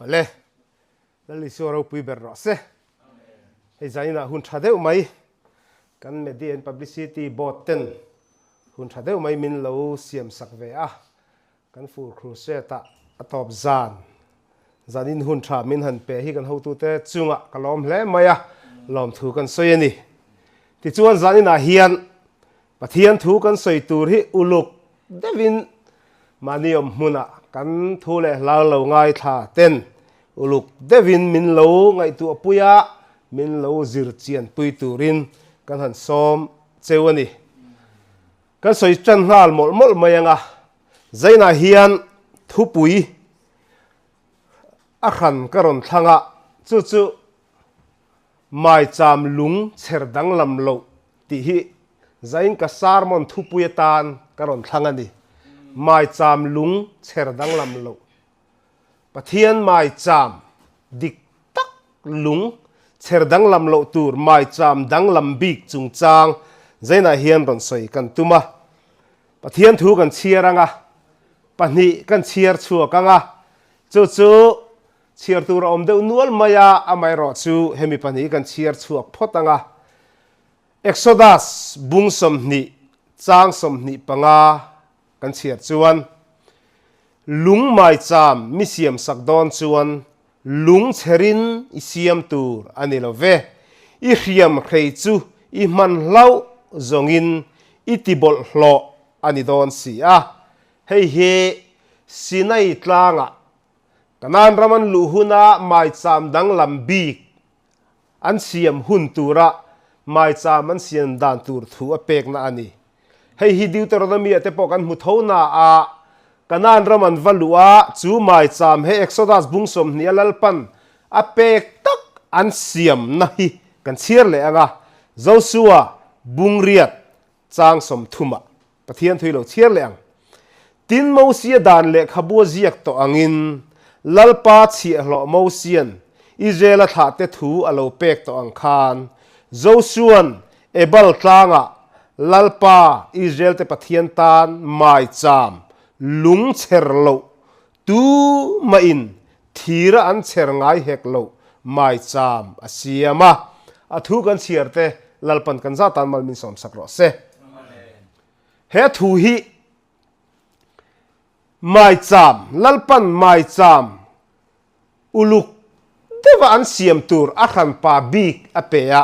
Awle, Lal Isua ropui ber rawh se. Hei zaninah hun tha deuh mai kan Media and Publicity Board ten hun tha deuh mai min lo siam sak ve a. Kan Fur Crusade ah a tawp zan zanin hun tha min han pe hi kan hotute chungah ka lawm hle mai a, lawmthu kan sawi a ni. Tichuan zaninah hian Pathian thu kan sawi tur hi uluk deuhin mahni awm hmunah kan thu leh hla lo ngaithla ten uluk deuhin min lo ngaihtuah pui a, min lo zir chian pui turin kan han sawm cheu a ni. Kan sawi tan nghal mawlh mawlh mai ang a, Zainah hian thupui a hran ka rawn thlang a, chu chu Maicham lung chher danglam loh tih hi Zain ka sermon thupui atan ka rawn thlang a ni. Maicham lung chher danglam loh. Pathian maicham dik tak lung chher danglam loh tur maicham danglam bik chungchang Zainah hian rawn sawi kan tum a. Pathian thu kan chhiar ang a, pahnih kan chhiar chhuak ang a, chu chu chhiar tur a awm deuh nual mai a, amaherawh chu hemi pahnih kan chhiar chhuak phawt ang a. Exodus bung 20 chang 25 kan chhiar chuan, Lung maicham mi siam sak dawn chuan lung chherin i siam tur a ni lo ve, i hriam hrei chu i hman hlauh zawngin i ti bawlhhlawh a ni dawn si a. Hei hi Sinai tlangah Kanaan ram an luh huna maicham danglam bik an siam hun tura maicham an siam dan tur thu a pekna a ni. Hei hi Deuteronomy-ah te pawh kan hmu tho na a, Kanaan ram an va luh a, chu maicham he Exodus bung 20 a Lalpan a pek tak an siamna hi kan chhiar leh ang a, Josua bung riat chang 30 ah Pathian thui lo chhiar leh ang. Tin, Mosia dan lehkhabu a ziak tawh angin, Lalpa chhiahhlawh Mosian Israela thlahte thu a lo pek tawh ang khan, Josuan Ebal tlangah Lalpa Israelte Pathian tan maicham lung chher loh tu mahin thira an chher ngai hek loh maicham a siam a. A thu kan chhiar te Lalpan kan zah tan mal min sawmsak rawh se. He thu hi maicham, Lalpan maicham uluk deuha an siam tur a hranpa bik a pe a.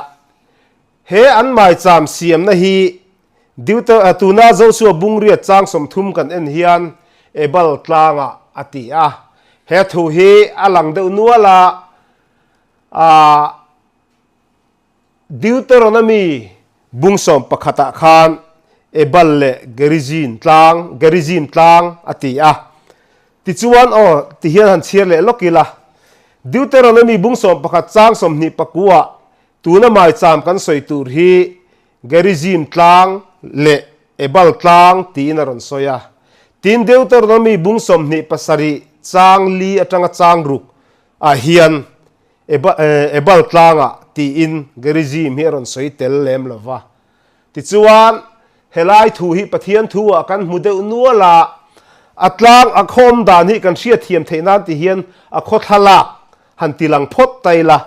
He an maicham siamna hi Deuter, tuna Joshua bungriat chang 30 kan en hian Ebal tlangah a ti a. He thu hi a lang deuh nual a, Deuteronomy bung 11 ah khan Ebal leh Gerizim tlang, Gerizim tlang a ti a. Tichuan, aw, ti hian han chhiar leh lawk ila. Deuteronomy bung 11 chang 29 ah tuna maicham kan sawi tur hi Gerizim tlang leh Ebal tlang tiin a rawn sawi a. Tin, Deuteronomy bung 27 chang li atanga chang ruk ah hian Ebal tlangah tiin Gerizim hi a rawn sawi tel lem lo va. Tichuan, helai thu hi Pathian thu ah kan hmu deuh nual a, a tlang a khawm dan hi kan hriatthiam theih nan ti hian a khaw thlalak han ti lang phawt ta ila.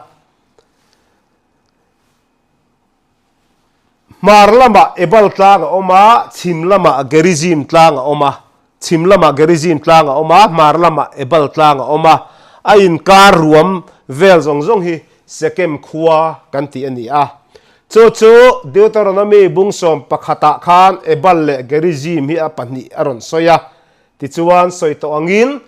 Hmar lamah Ebal tlang a awm a, chhim lamah Gerizim tlang a awm a. Chhim lamah Gerizim tlang a awm a, hmar lamah Ebal tlang a awm a. A inkar ruam vel zawng zawng hi Sekem khua kan tih a ni a. Chu chu Deuteronomy bung 11 ah khan Ebal leh Gerizim hi a pahnih a rawn sawi a. Tichuan sawi tawh angin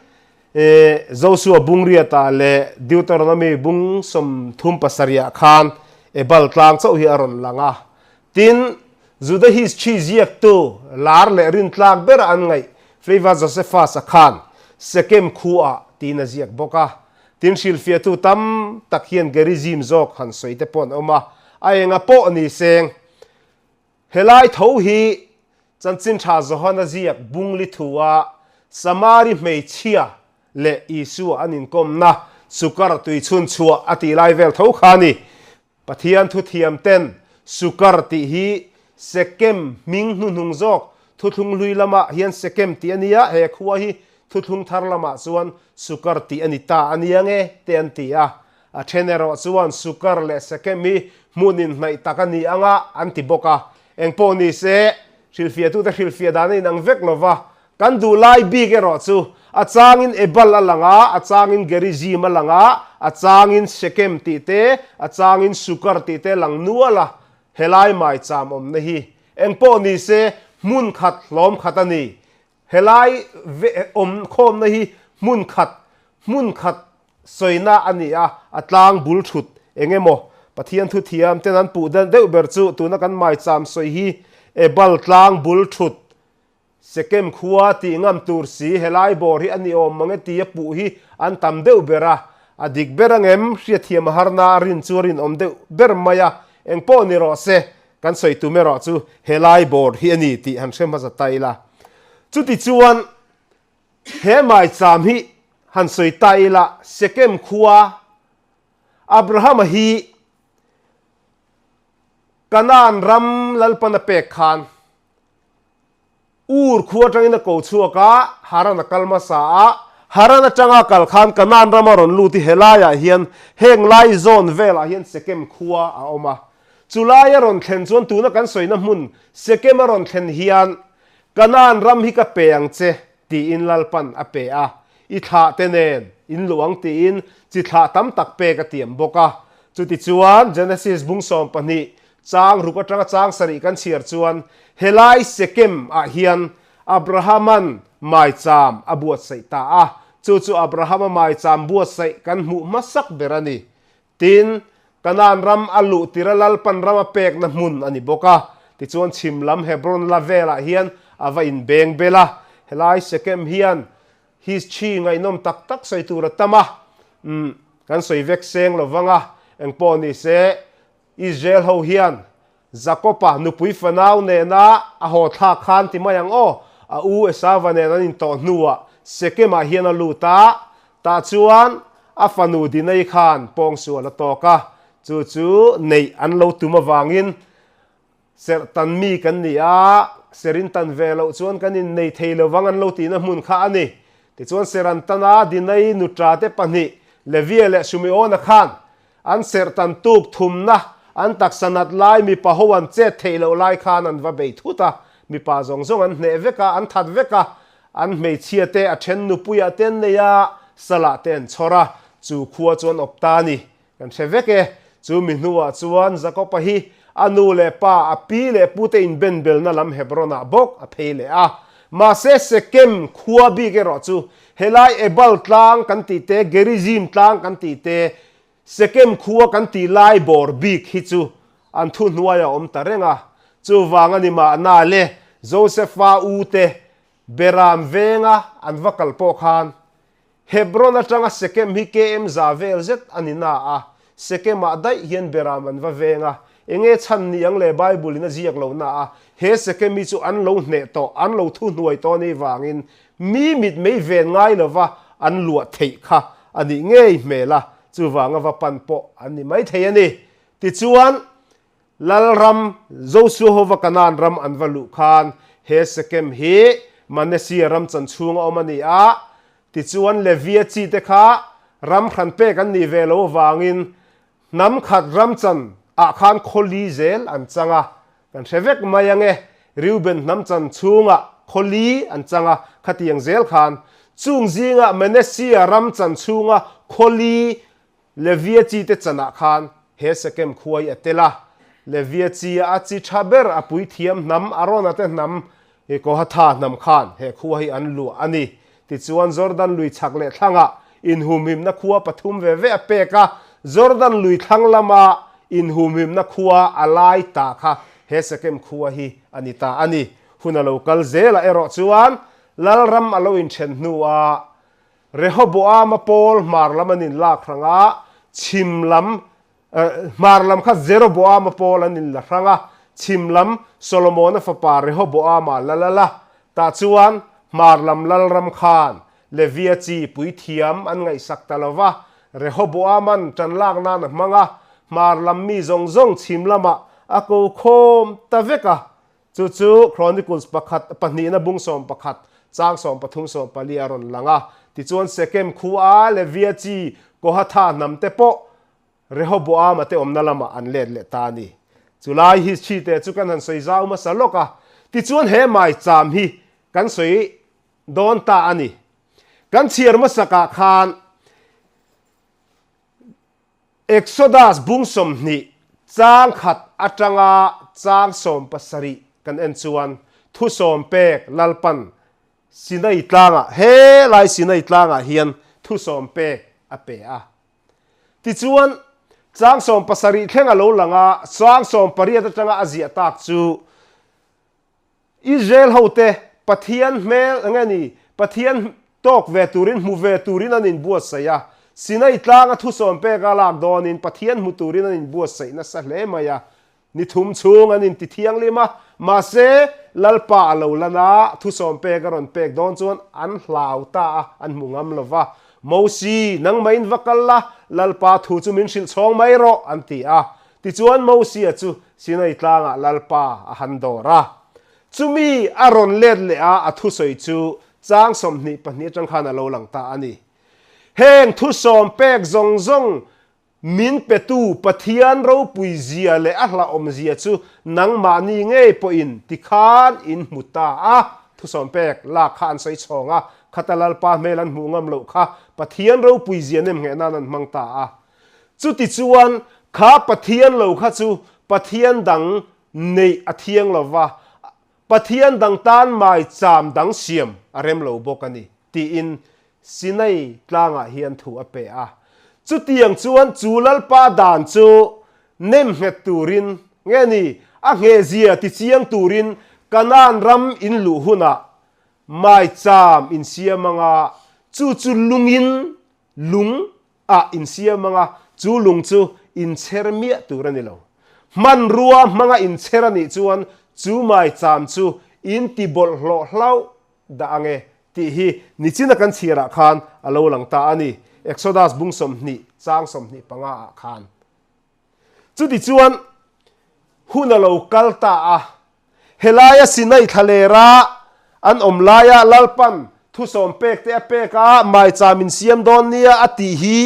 Joshua bung riatah leh Deuteronomy bung 37 ah khan Ebal tlang chauh hi a rawn lang a. Tin, Juda history ziaktu lar leh rintlak bera an ngaih Flavia Josephus-a khan Sekem khuaah tiin a ziak bawk a. Tin, hrilhfiahtu tam tak hian Gerizim zawk han sawi te pawh an awm a, a enga pawh ni seng. Helai tho hi Chanchin Tha Johana ziak bung li thua Samari hmeichhia leh Isua an inkawmna Sukar tui chhun chhuah a tih lai vel tho kha a ni. Pathian thuthiam ten Sukar tih hi Sekem hming hnuhnung zawk thuthlung hlui lamah hian Sekem tih a nia, he khua hi. Thuthlung thar lamah chuan Sukar tih a ni ta a nia nge te an ti a. A then erawh chuan Sukar leh Sekem hi hmun inhnaih tak a ni anga an ti bawk a. Engpawh ni se, hrilhfiahtute hrilhfiah dan a inang vek lo va, kan duh lai bik erawh chu a changin Ebal a lang a, a changin Gerizim a lang a, a changin Sekem tih te, a changin Sukar tih te lang nual a, helai maicham awmna hi engpawh ni se hmun khat hlawm khat a ni. Helai awm khawmna hi hmun khat, hmun khat sawina a ni a, a tlang bul thut eng emaw Pathian thu thiam ten an puh deuh ber chu tuna kan maicham sawi hi Ebal tlang bul thut Sekem khua tih ngam tur si helai bawr hi a ni awm mang e tia puh hi an tam deuh ber a, a dik ber angem hriatthiam a harna a rin chu a rinawm deuh ber mai a, engpawh ni rawh se Kan sawi tum erawh chu helai bawr hi a ni tih han hre hmasa ta ila. Chuti chuan he maicham hi han sawi ta ila, Sekem khua Abrahama hi Kanaan ram Lalpan a pek khan Ur khu atangin a ko chhuak a, Haran a kal hmasa a. Haran atanga kal khan Kanaan rama rawn lut i helaiah hian heng lai zawn velah hian Sekem khua a awm a. Chu lai a rawn thlen chuan tuna kan sawina hmun Sekem a rawn thlen hian Kanaan ram hi ka pe ang che tiin Lalpan a pe a, i thlah te nen in luh ang tiin chi thlah tam tak pek a tiam bawk a. Chutichuan Genesis bung 12 Chang ruk atanga chang sarih kan chhiar chuan helai Sekem ah hian Abrahama'n maicham a buatsaih ta a, chu chu Abrahama maicham buatsaih kan hmuh hmasak ber a ni. Tin, Kanaan ram a luh tira Lalpan ram a pekna hmun a ni bawk a. Tichuan chhim lam Hebron la velah hian a va inbeng bel a, helai Sekem hian history ngaihnawm tak tak sawi tur a tam a, umm, kan sawi vek seng lo vang a, engpawh ni se, Israel ho hian Jakob-a nupui fanau nena a haw thlak khan ti mai ang aw, a u Esauva nen an intawh hnuah Sekem-ah hian a lut a, tah chuan a fanu Dinai khan pawngsual a tawk a, chu chu neih an lo tum avangin serh tan mi kan ni a, ser in tan ve loh chuan kan innei thei lo vang an lo tihna hmun kha a ni. Tichuan ser an tan a, Dinai nuṭa te pahnih Levia leh Sumeona khan An serhtan tuk thumna, an taksa nat lai mipa ho an chet theih loh lai khan an va bei thut a, mipa zawng zawng an hneh vek a, an that vek a, an hmeichhia te a then nupuiah te an nei a, salah te an chhawr a, chu khua chu an awp ta a ni. Kan hre vek e, chu mi hnuah chuan Jakob-a hi a nu leh pa, a pi leh pu te inbenbelna lam Hebron-ah bawk a phei leh a. Mahse Sekem khua bik erawh chu Helai Ebal tlang kan tih te, Gerizim tlang kan tih te, Sekem khua kan tih lai bawr bik hi chu an thuhnuai a awm ta reng a. Chuvang a ni mahna le, Josefa u te Beram venga an va kal pawh khan Hebron atanga Sekem hi KM za vel zet a ni na a, Sekemah daih hian Beram an va veng a. Enge chhan ni ang le Bible in a ziak lo na a, he Sekem hi chu an lo hneh tawh, an lo thuhnuai tawh anih vangin Mi mit mei ven ngai lova an luah theih kha a nih ngei hmel a, chuvanga va pan pawh an ni maithei a ni. Tichuan, Lalram, Josua hova Kanaan ram an va luh khan he Sekem hi Manesia ram chan chhunga awm a ni a, tichuan Levia chi te kha ram hran pek an nih ve lo avangin Hnam khat ram chan ah khan khawli zel an chang a, kan hre vek mai ang e, Reuben hnam chan chhungah khawli an chang a, khatiang zel khan chung zingah Manasseh ram chan chhunga khawli Levia chi te chanah khan he Sekem khua hi a tel a, Levia chi a chi tha ber a puithiam hnam Arona te hnam Kohatha hnam khan he khua hi an luah a ni. Tichuan Jordan lui chhak leh thlangah inhumhimna khua pathum ve ve a pek a, Jordan lui thlang lama inhumhimna khua a lai ta kha he Sekem khua hi a ni ta a ni. Hun a lo kal zelah erawh chuan Lalram a lo inthen hnuah Rehoboama pawl hmar lam an inlak hrang a, chhim lam Hmar lam kha Jeroboama pawl an inla hrang a, chhim lam Solomona fapa Rehoboama la lal a. Tah chuan hmar lam lalram khan Levia chi puithiam an ngaihsak ta lo va, Rehoboaman ṭan lak nan a hmang a, hmar lam mi zawng zawng chhim lamah a ko khawm ta vek a. Chu chu Chronicles pakhat pahnihna bung 11. Chang 13 14 a rawn lang a. Tichuan Sekem khua Levia chi Kohatha hnam te pawh Rehoboama te awmna lamah an let leh ta a ni. Chulai hi chhite chu kan han sawi zau hmasa lawk a, tichuan he maicham hi kan sawi dawn ta a ni. Kan chhiar hmasakah khan Exodus bung 20 chang khat atanga chang 17 kan en chuan thusawm pek Lalpan Sinai tlangah helai Sinai tlangah hian thusawm pek a pe a. Tichuan, chang 17 thleng a lo lang a, chang 18 atanga a ziah tak chu Israel hote Pathian hmel eng nge ni, Pathian tawk ve turin, hmu ve turin an inbuatsaih a. Sinai tlanga thusawm peka lak dawnin Pathian hmu turin an inbuatsaih nasa hle mai a. Ni thum chhung an inti thianghlim a, mahse, Lalpa a lo lan a, thusawm pek a rawn pek dawn chuan an hlau ta a, an hmu ngam lo va. Mosi, nangmah in va kal la, Lalpa thu chu min hrilh chhawng mai rawh, an ti a. Tichuan Mosia chu Sinai tlangah Lalpa a han dawr a. Chumi a rawn let leh a, a thusawi chu chang 22 atang khan a lo lang ta a ni. Heng thusawm pek zawng zawng Min petu Pathian ropui zia leh a hlauhawm zia chu nangmahni ngei pawhin tikhan in hmu ta a. Thusawm pek lak kha an sawi chhawng a, khata Lalpa hmel an hmuh ngam loh kha Pathian ropui zia nem ngheh nan an hmang ta a. Chutichuan, kha Pathian lo kha chu Pathian dang neih a thiang lo va, Pathian dang tan maicham dang siam a rem lo bawk a ni, tiin Sinai tlangah hian thu a pe a. Chutiang chuan chu Lalpa dan chu nem nghet turin, nge ni, a nghehzia tichiang turin Kanaan ram in luh hunah maicham in siam anga, chu chu lungin lung ah insiam anga chu lung chu inchher miah tur a ni lo. Hmanrua hmanga inchher a nih chuan chu maicham chu inti bawlhhlawh hlauh dah ang e tih hi nichina kan chhiarah khan a lo lang ta a ni, Exodus bung 20 chang 25 ah khan. Chutichuan hun a lo kal ta a, Helaia Sinai thlalera an awm laia Lalpan thusawm pek te a pek a, maicham in siam dawn nia a tih hi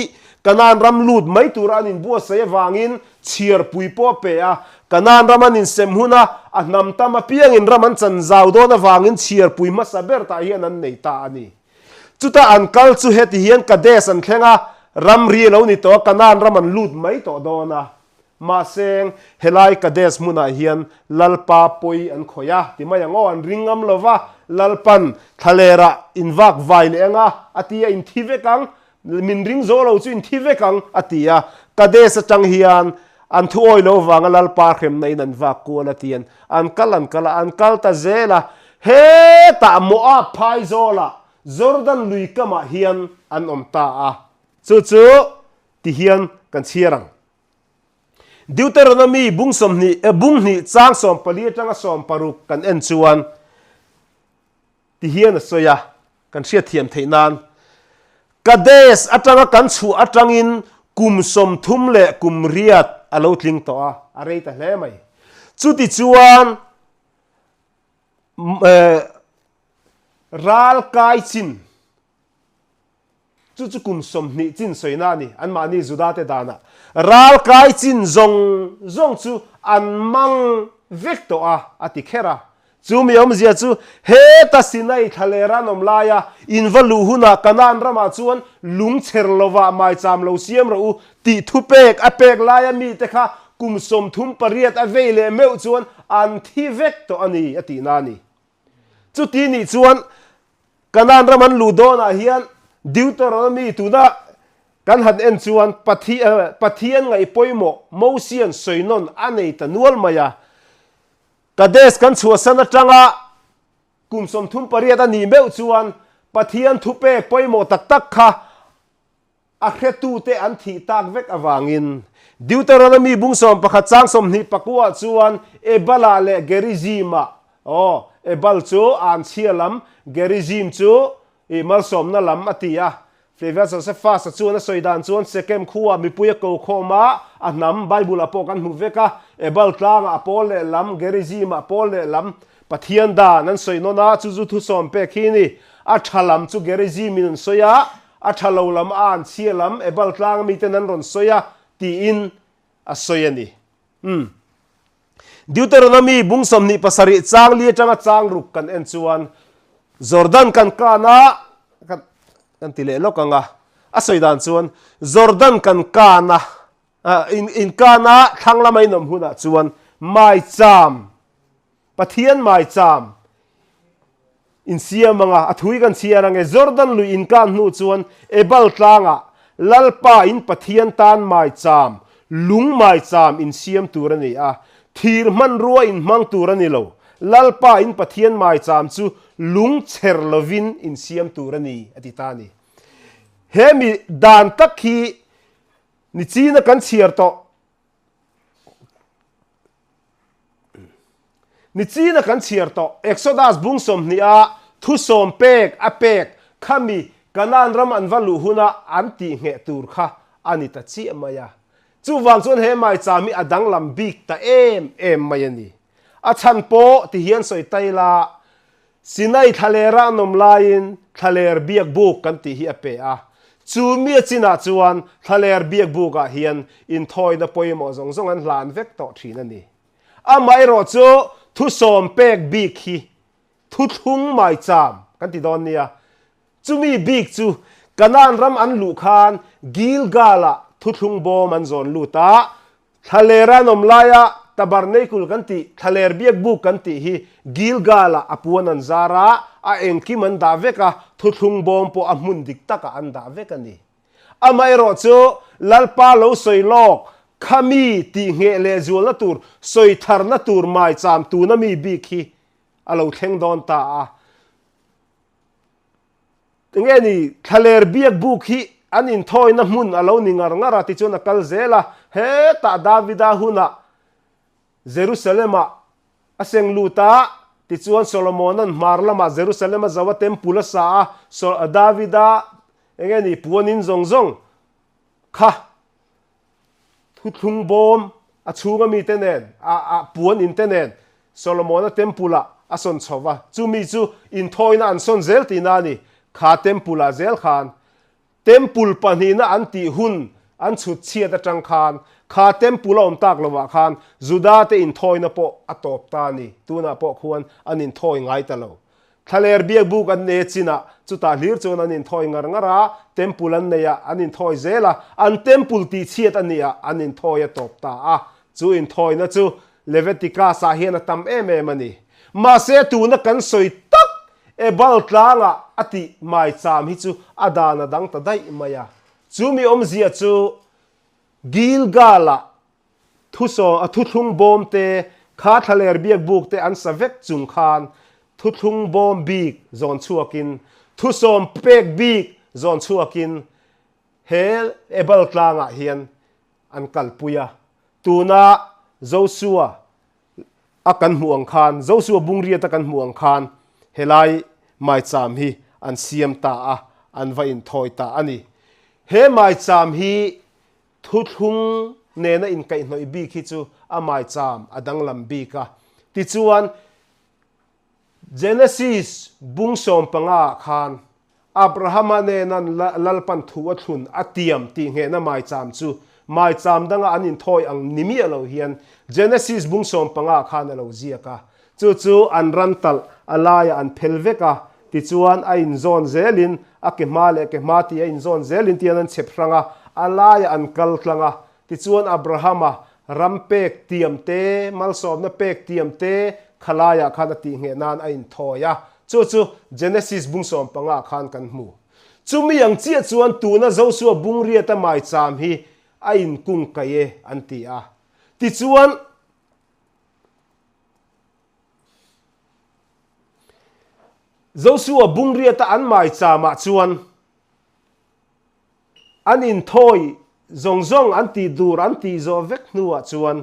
Kanaan ram lut mai tura an inbuatsaih avangin chhiarpui pawh a pe a. Kanaan ram an insem huna a hnam tam apiangin ram an chan zau dawn avangin chhiarpui hmasa ber tah hian an nei ta a ni. Chuta an kal chu heti hian Kadesh an thleng a, ramri a lo ni tawh a, Kanaan ram an lut mai tawh dawn a. Mahse, helai Kadesh hmunah hian Lalpa pawi an khawih a, ti mai ang aw, an ring ngam lo va, Lalpan thlalerah in vak vai leh ang a, a ti a, in thi vek ang, min ring zo lo chu in thi vek ang, a ti a. Kadesh atang hian an thu awi lo vanga Lalpa hremna in an vak kual a ti an, an kal an kal a, an kal ta zel a, hetah Moab phaizawlah Jordan lui kamah hian an awm ta a, chu chu ti hian kan chhiar ang. Deuteronomy bung 20 eh bung hnih chang 14 atanga 16 kan en chuan ti hian a sawi a, kan hriatthiam theih nan Kadesh atanga kan chhuah atangin kum 30 leh kum riat a lo tling tawh a, a rei ta hle mai. Chuti chuan eh ral kai chin Chu chu kum 20 chin sawina a ni. Anmahni Judate danah ral kai chin zawng zawng chu an mang vek tawh a, a ti kher a. Chu mi awmzia chu heta Sinai thlalera an awm laia in va luh hunah Kanaan ramah chuan lung chher lovah maicham lo siam rawh u tih thupek a pek laia mite kha kum 38 a vei leh meuh chuan an thi vek tawh a ni, a tihna a ni. Chuti nih chuan Kanaan ram an luh dawnah hian Deuteronomy tuna kan han en chuan Pathian ngaih pawimawh Mosian sawi nawn a nei ta nual mai a. Kadesh kan chhuahsan atanga kum 38 a nih meuh chuan Pathian thupek pawimawh tak tak kha A hretute an thih tak vek avangin Deuteronomy bung 11 chang 29 chuan Ebal-ah leh Gerizim-ah, aw, Ebal chu anchhia lam, Gerizim chu i malsawmna lam a ti a. Flavius Josephus-a chuan a sawi dan chuan Sekem khuaa mipui a ko khawm a, a hnam Bible-ah pawh kan hmu vek a, Ebal tlangah a pawl leh lam, Gerizim-ah pawl leh lam. Pathian dan an sawi nawn a, chu chu thusawm pek hi a ni. A tha lam chu Gerizim in an sawi a, a tha lo lam a an chhia lam Ebal tlang miten an rawn sawi a tiin a sawi a ni. Umm. Deuteronomy bung 27 chang li atanga chang ruk kan en chuan Jordan kan kan a, kan kan ti leh lawk ang a, a sawi dan chuan Jordan kan kan a, in in kan a thlang lama in awm hunah chuan maicham, Pathian maicham in siam ang a, a thui kan chhiar ang e, Jordan lui in kan hnu chuan Ebal tlangah Lalpa in Pathian tan maicham, lung maicham in siam tur a ni a, thir hmanrua in hmang tur a ni lo, Lalpa in Pathian maicham chu lung chher lovin in siam tur a ni, a ti ta a ni. He mi dan tak hi ni china kan chhiar tawh. Ni china kan chhiar tawh Exodus bung 20 a thusawm pek a pek khami Kanaan ram an va luh huna an tih ngheh tur kha a ni ta chiah mai a. Chuvang chuan he maicham hi a danglam bik ta em em mai a ni. A chhan pawh ti hian sawi tai la, Sinai thlalera an awm laiin thlaler biakbuk kan tih hi a pe a. Chu mi a chinah chuan thlaler biakbukah hian inthawina pawimawh zawng zawng an hlan vek tawh thin a ni. Amaherawh chu thusawm pek bik hi thuthlung maicham kan ti dawn nia. Chumi bik chu Kanaan ram an luh khan Gilgal-ah thuthlung bawm an zawn lut a, Thlaler an awm laia Tabernacle kan tih, thlaler biakbuk kan tih hi Gilgal-ah a puan an zar a, a engkim an dah vek a, thuthlung bawm pawh a hmun dik takah an dah vek a ni. Amaherawh chu Lalpa lo sawi lawk, khami tih ngheh leh zualna tur, sawi tharna tur maicham tuna mi bik hi a lo thleng dawn ta a. Enge ni, thlaler biak buk hi an inthawina hmun a lo ni ngar ngar a, tichuan a kal zel a, hetah Davida hunah Jerusalem-ah a seng lut a, tichuan Solomona'n hmar lamah Jerusalem a zo a, temple a sa a, Davida enge ni puanin zawng zawng kha Thuthlung bawm a chhunga mite nen, a a puan inte nen Solomona Temple-ah a sawn chho va. Chumi chu inthawina an sawn zel tihna a ni. Kha Temple-ah zel khan Temple pahnihna an tih hun an chhut chhiat atang khan kha Temple a awm tak lovah khan Juda-te inthawina pawh a tawp ta a ni. Tunah pawh khuan an inthawi ngai ta lo. Thlaler biakbuk an nei chinah chutah hlir chuan an inthawi ngar ngar a, temple an nei a, an inthawi zel a, an temple tihchhiat a nih ah an inthawi a tawp ta a, chu inthawina chu Leviticus ah hian a tam em em a ni. Mahse tuna kan sawi tak Ebal tlangah a tih maicham hi chu a dan a dang ta daih mai a, chu mi awmzia chu Gilgal ah Thusaw a thuthlung bawm te, kha thlaler biakbuk te an sa vek chung khan thuthlung bawm bik zawn chhuakin, thusawm pek bik zawn chhuakin he Ebal tlangah hian an kalpui a. Tuna Josua a kan hmuh ang khan, Josua bungriat a kan hmuh ang khan helai maicham hi an siam ta a, an va inthawi ta a ni. He maicham hi Thuthlung nena inkaihhnawih bik hi chu a maicham a danglam bik a. Tichuan, Genesis bung 15 ah khan Abrahama nena Lalpan thu a thlun a tiam tih nghehna maicham chu maicham danga an inthawi ang ni miah lo hian Genesis bung 15 ah khan a lo ziak a. Chu chu an ran talh a laiah an phel vek a, tichuan a inzawn zelin a ke hma leh ke hma tih a inzawn zelin tian an chhep hrang a, a laiah an kal tlang a. Tichuan Abrahama ram pek tiam te, malsawmna pek tiam te kha laiah khan a tih ngheh nan a inthawi a. Chu chu Genesis bung 15 ah khan kan hmu. Chumi ang chiah chuan tuna Josua bung riata maicham hi a inkungkaih e an ti a. Tichuan. Josua bungriata an maicham ah chuan an inthawi zawng zawng an tih dur an tih zawh vek hnuah chuan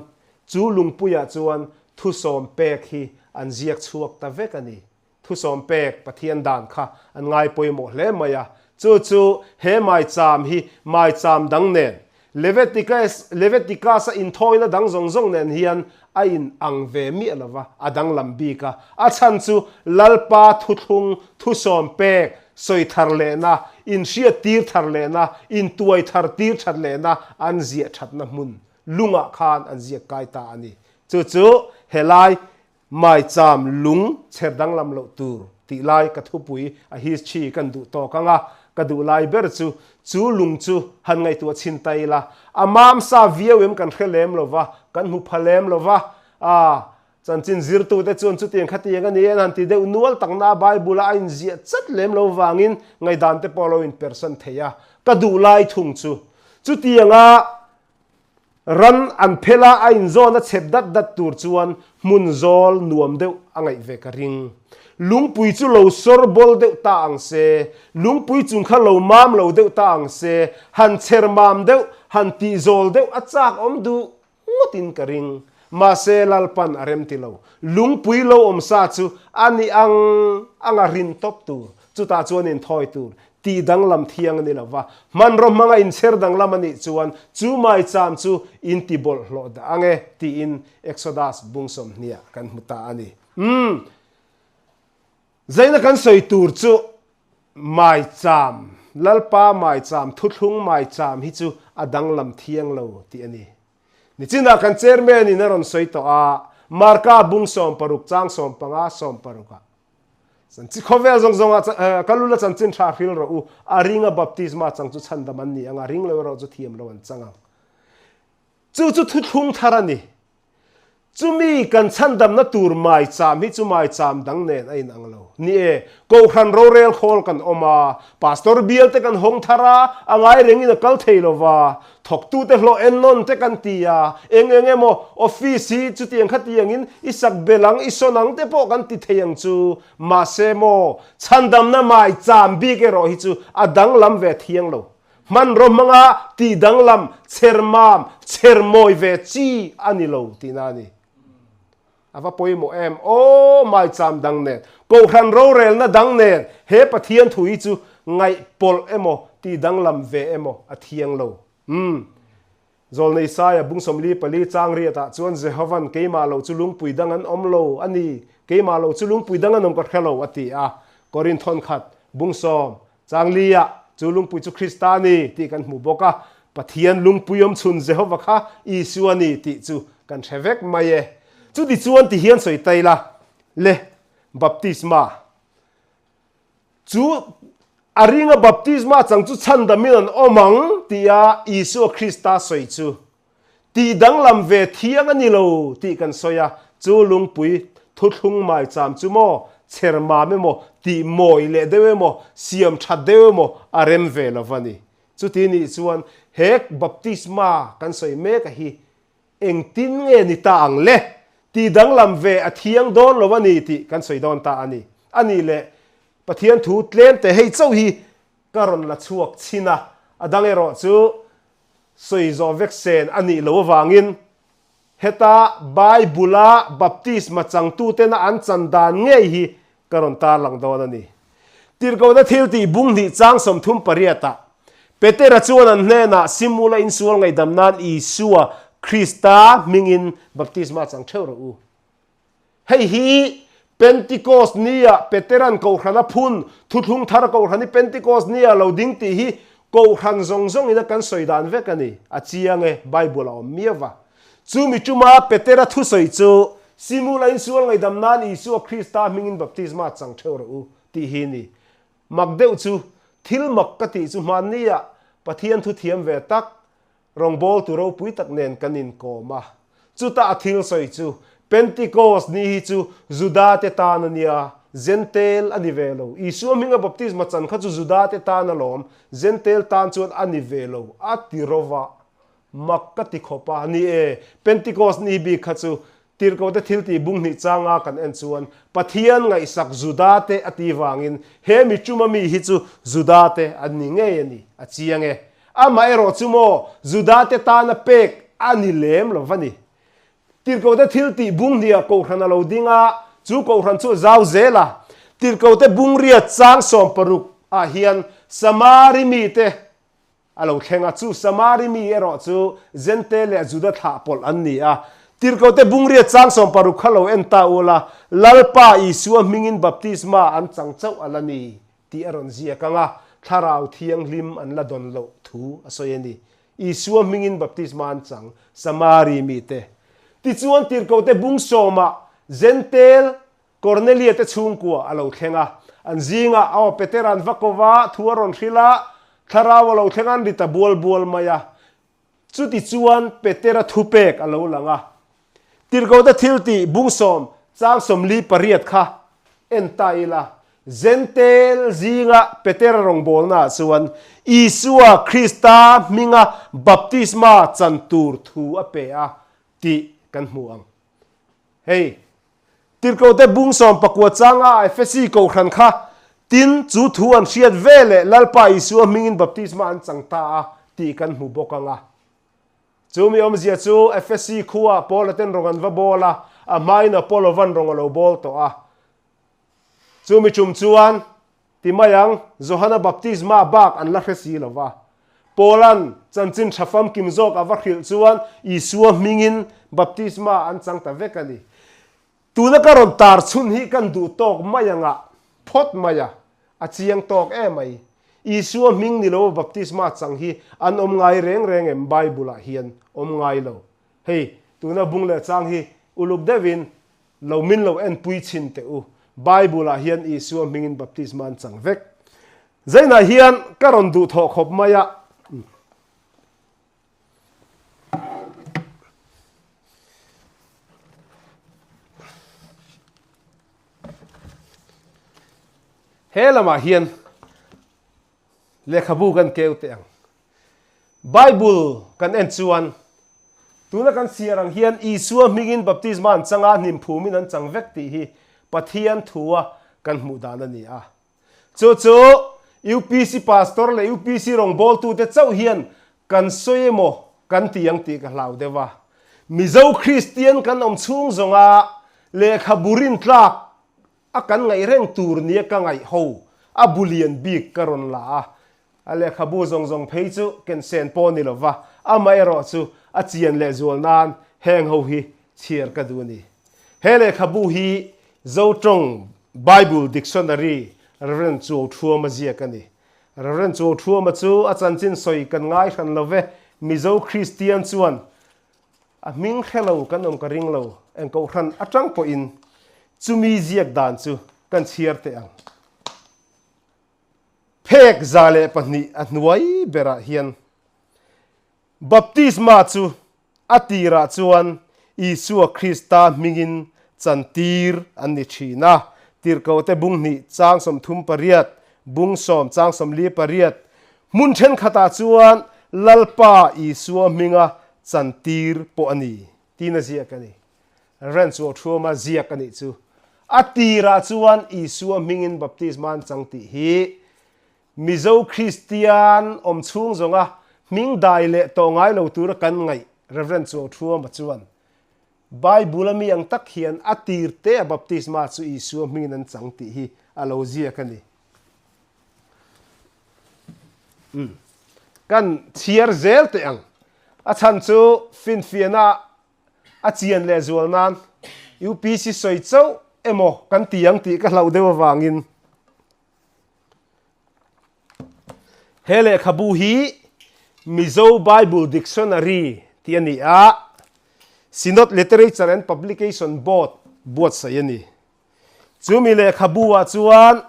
chu lungpuiah chuan thusawm pek hi an ziak chhuak ta vek a ni. Thusawm pek Pathian dan kha an ngai pawimawh hle mai a, chu chu he maicham hi maicham dang nen. Leviticus Leviticus-a inthawina dang zawng zawng nen hian a in ang ve miah lo va, a danglam bik a. A chhan chu Lalpa thuthlung thusawm pek sawi thar lehna, inhriat tir thar lehna, intuai thar tir that lehna an ziah thatna hmun lungah khan an ziak kai ta a ni. Chu chu helai Maicham lung chher danglam loh tur tih lai ka thupui a his chi kan duh tawk ang a, ka duh lai ber chu chu lung chu han ngaihtuah chhin ta ila, a mam sa viau em kan hre lem lo va, kan hmu pha lem lo va, a chanchin zirtute chuan chutiang khatiang a ni an han ti deuh nual takna a Bible a a inziah chat lem lo vangin ngaihdan te pawh a lo inpersan thei a, ka duh lai thung chu chutianga Ran an phel a, a inzawn a chep dat dat tur chuan hmun zawl nuam deuh a ngaih ve ka ring. Lungpui chu lo sawr bawl deuh ta ang se, lungpui chung kha lo mam lo deuh ta ang se, han chher mam deuh, han tih zawl deuh a chak awm duh ngawtin ka ring. Mahse Lalpan a rem ti lo. Lungpui lo awm sa chu a ni ang anga rin tawp tur, chutah chuan inthawi tur tih danglam thiang a ni lo va, hmanraw hmanga inchher danglam a nih chuan chu maicham chu inti bawlhhlawh dah ang e tiin Exodus bung sawmhniah kan hmu ta a ni. Umm. Zaina kan sawi tur chu maicham, Lalpa maicham, thuthlung maicham hi chu a danglam thiang lo tih a ni. Nichinah kan chairman in a rawn sawi tawh a, Marka bung 60 chang 15 60 ah. Chanchi khawvel zawng zawng ah ka lula chanchin tha hril rawh u, a ringa baptisma chang chu chhandam an ni ang a, ring lo erawh chu thiam lo an chang ang. Chu chu thuthlung thar a ni. Chumi kan chhandamna tur maicham hi chu maicham dang nen a inang lo. Ni e, Kohhran rorel khawl kan awm a, Pastor bial te kan hawng thar a, a ngai rengin a kal thei lo va, Thawktute hlawh ennawn te kan ti a, eng eng emaw office hi chutiang khatiangin i sak bel ang, i sawn ang te pawh kan ti thei ang chu. Mahse maw, chhandamna mai cham bik erawh hi chu a danglam ve thiang lo. Hmanraw hmanga tih danglam, chher mam, chher mawi ve chi a ni lo tihna a ni. A va pawimawh em? Aw, maicham dang nen, Kohhran rorelna dang nen he Pathian thu hi chu ngaihpawlh emaw, tih danglam ve emaw a thiang lo. Umm. Zawlnei Saia bung 44 chang riatah chuan Jehovan keimah lo chu lungpui dang an awm lo a ni, keimah lo chu lungpui dang an awm ka hre lo a ti a. Korinth thawnkhat bung sawm chang liah chu lungpui chu Krista a ni tih kan hmu bawk a, Pathian lungpui awm chhun Jehova kha Isua a ni tih chu kan hre vek mai e. Chuti chuan ti hian sawi ta ila, le baptisma chu a ringa baptisma chang chu chhandamin an awm ang tia Isua Krista sawi chu Tih danglam ve thiang a ni lo tih kan sawi a, chu lungpui thuthlung maicham chu maw chher mam emaw, tih mawi leh deuh emaw, siam that deuh emaw a rem ve lo va ni. Chuti nih chuan he baptisma kan sawi mek a hi engtin nge ni ta ang le? Tih danglam ve a thiang dawn lo a ni tih kan sawi dawn ta a ni. A nih leh Pathian thu tlem te hei chauh hi ka rawn la chhuak chhin a, a dang erawh chu Sawi zawh vek sen a nih loh avangin heta Bible-a baptisma changtutena an chan dan ngei hi ka rawn tarlang dawn a ni. Tirhkohna thiltih bung hnih chang 38 ah Petera chuan an hnenah Simula insual ngaihdam nan Isua Krista hmingin baptisma chang theuh rawh u. Hei hi Pentecost nia Peteran Kohhran a phun, Thuthlung Thar Kohhran hi Pentecost nia lo ding tih hi Kohhran zawng zawngin a kan sawi dan vek a ni. A chiang e, Bible a awm miau va. Chumi tuma Petera thusawi chu, Simula insual ngaihdam nan Isua Krista hmingin baptisma chang theuh rawh u, tih hi ni. Mak deuh chu, thil mak ka tih chu hmannia Pathian thu thiam ve tak, Rawngbawltu ropui tak nen kan inkawm a, chuta a thil sawi chu, Pentecost ni hi chu Judate tan a nia, Jentail a ni ve lo. Isua hminga baptisma chan kha chu Judate tan alawm, Jentail tan chuan a ni ve lo, a ti rova. Mak ka ti khawp a, ni e, Pentecost ni bik kha chu Tirhkohte thiltih bung hnih changa kan en chuan Pathian ngaihsak Judate a ti vangin he mi tuma mi hi chu Judate an ni ngei a ni, a chiang e. Amaherawh chu maw Judate tana pek a ni lem lo va ni. Tirhkohte thiltih bung hniha Kohhran a lo ding a, chu Kohhran chu a zau zel a. Tirhkohte bung riat chang 60 ah hian Samari mite. a lo thleng a, chu Samari mi erawh chu Jentail leh Juda thlah pawlh an ni a. Tirhkohte bungriat chang 60 kha lo en ta ula, Lalpa Isua hmingin baptisma an chang chauh a la ni tih a rawn ziak ang a, Thlarau Thianghlim an la dawn loh thu a sawi a ni. Isua hmingin baptisma an chang Samari mite. Tichuan Tirhkohte bung sawmah Jentail Kornelia te chhungkua a lo thleng a, an zingah aw Petera an va ko va, thu a rawn hrilh a, thlarau a lo thleng a, an ri ta bual bual mai a. Chuti chuan Petera thupek a lo lang a. Tirhkohte thiltih bungsawm chang 48 kha en ta ila, Jentail zinga Petera rawngbawlnaah chuan Isua Krista hminga baptisma chan tur thu a pe a tih kan hmu ang. Hei, Tirhkohte bung 19 changa Efesi kohhran kha tin chu thu an hriat ve leh Lalpa Isua hmingin baptisma an chang ta a tih kan hmu bawk ang a. Chu mi awmzia chu Efesi khuaah Paula ten rawng an va bawl a, a hmain Apollo van rawng a lo bawl tawh a. Chu mi tum chuan ti mai ang, Johana baptisma bak an la hre si lo va. Paula'n chanchin tha famkim zawk a va hrilh chuan Isua hmingin baptisma an chang ta vek a ni. Tuna ka rawn tar chhun hi kan duh tawk mai anga phawt mai a, a chiang tawk em mai. Isua hming ni lo baptisma chang hi an awm ngai reng reng em Bible ah hian awm ngai lo. Hei, tuna bung leh chang hi uluk deuhin Lo min lo enpui chhin teh u. Bible ah hian Isua hmingin baptisma an chang vek. Zainah hian ka rawn duh thawh khawp mai a. He lamah hian lehkhabu kan keu teh ang. Bible kan en chuan tuna kan chhiar ang hian Isua hmingin baptisma an chang a, hnim phumin an chang vek tih hi Pathian thua kan hmuh dan a ni a. Chu chu UPC pastor leh UPC rawngbawltute chauh hian kan sawi emaw kan ti ang tih ka hlau deuh a. Mizo Kristian kan awm chhung zawnga lehkhabu rintlak a kan ngaih reng tur nia ka ngaih ho a bu lian bik ka rawn la a, a lehkhabu zawng zawng phei chu ken sen pawh ni lova, amaherawh chu a chian leh zual nan heng ho hi chhiar ka duh a ni. He lehkhabu hi Zotawng Bible Dictionary Rev. Chuau Thuama ziak a ni. Rev. Chuau Thuama chu a chanchin sawi kan ngai hran lo ve, Mizo Kristian chuan A hming hre lo kan awm ka ring lo, eng kohhran atang pawhin chumi ziak dan chu kan chhiar teh ang. Phek 102 a hnuai berah hian Baptisma chu a tirah chuan Isua Krista hmingin chantir an ni thin a, Tirhkohte bung hnih chang 38, bung sawm chang 48, Hmun thenkhatah chuan Lalpa Isua hminga chantir pawh a ni tiin a ziak a ni. Ren chu a thuama ziak a nih chu. A tirah chuan Isua hmingin baptisma an chang tih hi Mizo Kristian awm chhung zawnga hming dai leh tawh ngai lo tura kan ngaih Rev. Chuauṭhuama chuan Bible a mi ang tak hian a tir te a baptisma chu Isua hmingin an chang tih hi a lo ziak a ni. Umm. Kan chhiar zel teh ang. A chhan chu finfiahna a chian leh zual nan UPC sawi chauh emaw kan ti ang tih ka hlauh deuh avangin he lehkhabu hi Mizo Bible Dictionary tih a ni a, Synod Literature and Publication Board buatsaih a ni. Chumi lehkhabu ah chuan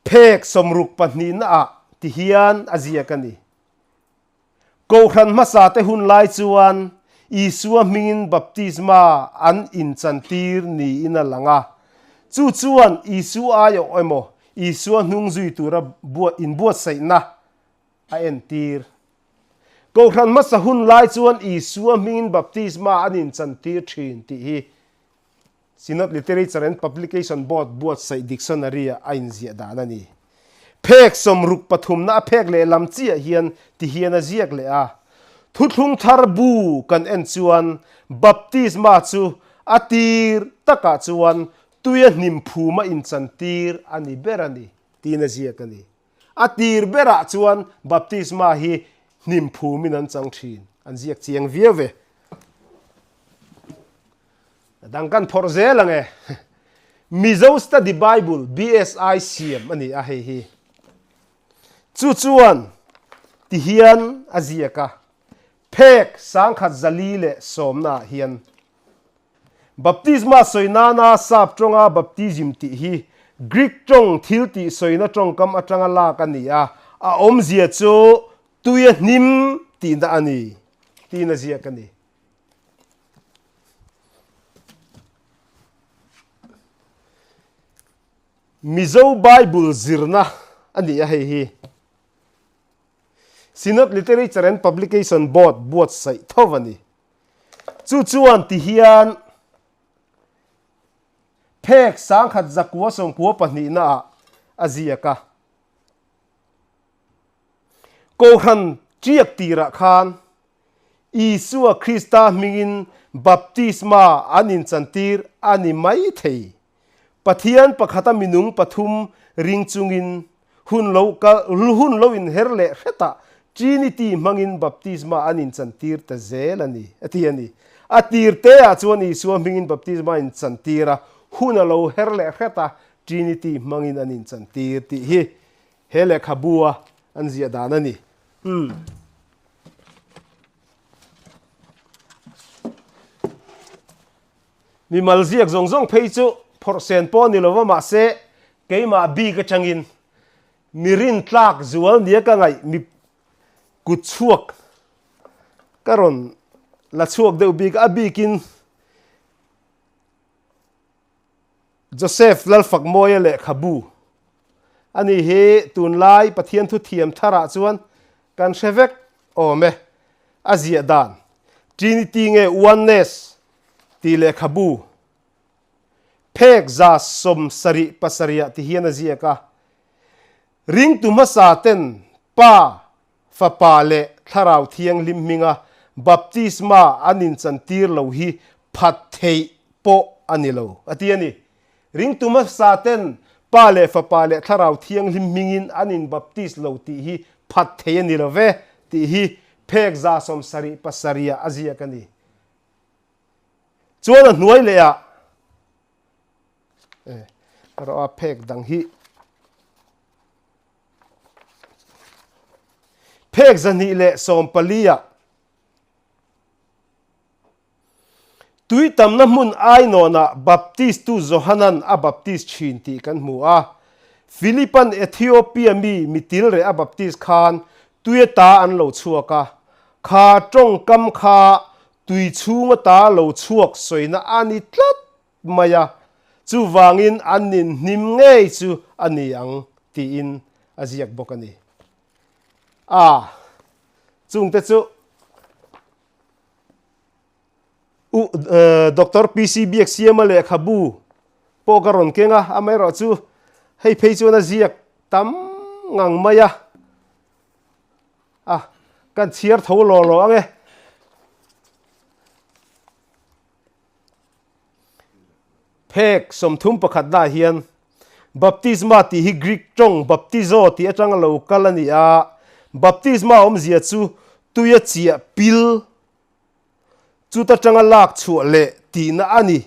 phek 62 ah ti hian a ziak a ni. Kohhran hmasa te hun lai chuan Isua hmingin baptisma an inchantir niin a lang a. Chu chuan Isua aiawh emaw Isua hnung zui tura inbuatsaihna a entir. Kohhran hmasa hun lai chuan Isua hmingin baptisma an inchantir thin tih hi Synod Literature and Publication Board buatsaih dictionary-ah a inziah dan a ni. Phek 63na a phek lehlam chiah hian ti hian a ziak leh a. Thuthlung thar bu kan en chuan baptisma chu a tir takah chuan tuia hnim phuma inchantir a ni ber a ni tiin a ziak a ni. A tir berah chuan baptisma hi hnim phumin an chang thin. An ziak chiang viau ve. A dang kan phawrh zel ang e. Mizo Study Bible, BSI, siam a ni a hei hi. Chu chuan ti hian a ziak a, Phek 1140 ah hian Baptisma sawi nana sap tawnga baptism tih hi Greek tawng thil tih sawina tawngkam atanga lak a ni a, a awmzia chu tuia hnim tihna a ni tiin a ziak a ni. Mizo Bible zirna a ni a hei hi. Synod Literature and Publication Board buatsaih tho a ni. Chu chuan ti hian phek 1992 ah a ziak a. Kohhran tiak tirah khan Isua Krista hmingin baptisma an inchantir a ni mai thei. Pathian pakhata minung pathum ring chungin hun lo kal hun lo inher leh hretah Trinity hmangin baptisma an inchantir ta zel a ni, a ti a ni. A tir teah chuan Isua hmingin baptisma a inchantir a, hun a lo her leh hret a, Trinity hmangin an inchantir tih hi he lehkhabua an ziah dan a ni. Umm. Mimal ziak zawng zawng phei chu phawrh sen pawh a ni lova mahse keimah bik atangin mi rintlak zual nia ka ngaih mi kut chhuak ka rawn la chhuak deuh bik a bikin Joseph Lalfakmawia lehkhabu a ni hi tunlai Pathian thu thiam tharah chuan kan hre vek awm e. A ziah dan Trinity nge Oneness tih lehkhabu phek 77 ah ti hian a ziak a. Ringtu hmasa ten Pa, Fapa leh Thlarau Thianghlim hminga baptisma an inchantir lo hi phat theih pawh a ni lo, a ti a ni. Ringtu hmasa ten Pa leh Fapa leh Thlarau Thianghlim hmingin an inbaptis lo tih hi phat theih a ni lo ve, tih hi phek 77 ah a ziak a ni. Chuan a hnuai leh ah erawh a phek dang hi Phek 214 ah tui tamna hmun Ainawnah Baptistu Johanan a baptis thin tih kan hmu a. Philipan Ethiopia mi mitil reh a baptis khan tui ata an lo chhuak a. Kha tawngkam kha tui chhung ata lo chhuak sawina a ni tlat mai a, chuvangin an ninhnim ngei chu a ni ang tiin a ziak bawk a ni. A, chungte chu U Doctor PC Biaksiama lehkhabu pawh ka rawn keng a, amaherawhchu hei phei chuan a ziak tam ngang mai a, a kan chhiar tho law law ang e. Phek 31 dah hian Baptisma tih hi Greek tawng baptizo tih atanga lo kal a ni a, baptisma awmzia chu tuia chiah pil chuta tanga lak chhuah leh tihna a ni.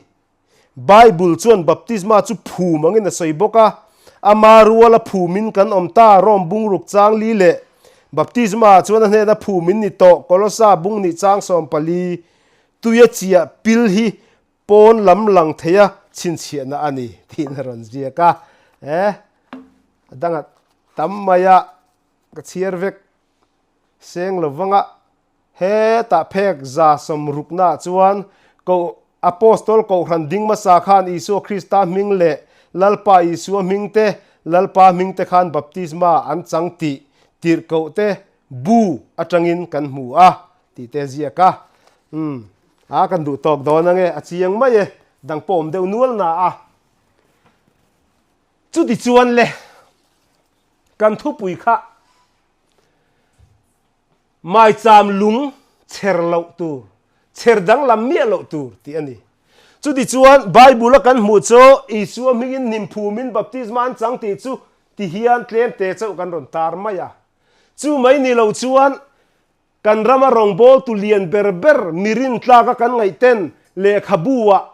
Bible chuan baptisma chu phum angin a sawi bawk a, ama ruala phumin kan awm ta, Rome bungruk chang li leh baptisma ah chuan a hnena phumin ni tawh, Kolosa bung nih chang 14. Tuia chiah pil hi pawn lam lang theia chhinchhiahna a ni tiin a rawn ziak a. E, a danga tam mai a, ka chhiar vek seng lo vang a. Hetah phek 60 ah chuan ko Apostol Kohhran ding hmasa khan Isua Krista hming leh Lalpa Isua hming te, Lalpa hming te khan baptisma an chang tih tirhkoh te bu atangin kan hmu a. Tih te ziak a, umm a kan duh tawk dawn ange a chiang mai e, dang pawh awm deuh nual na a. Chuti chuan le kan thupui kha maicham lung chher loh tur, chher danglam miah loh tur tih a ni. Chuti chuan Bible a kan hmuh chu Isua hmingin hnim phumin baptisma an chang tih chu. Ti hian tlemte chauh kan rawn tar mai a. Chu mai ni lo chuan kan rama rawngbawltu lian ber ber mi rintlaka kan ngaihten lehkhabu ah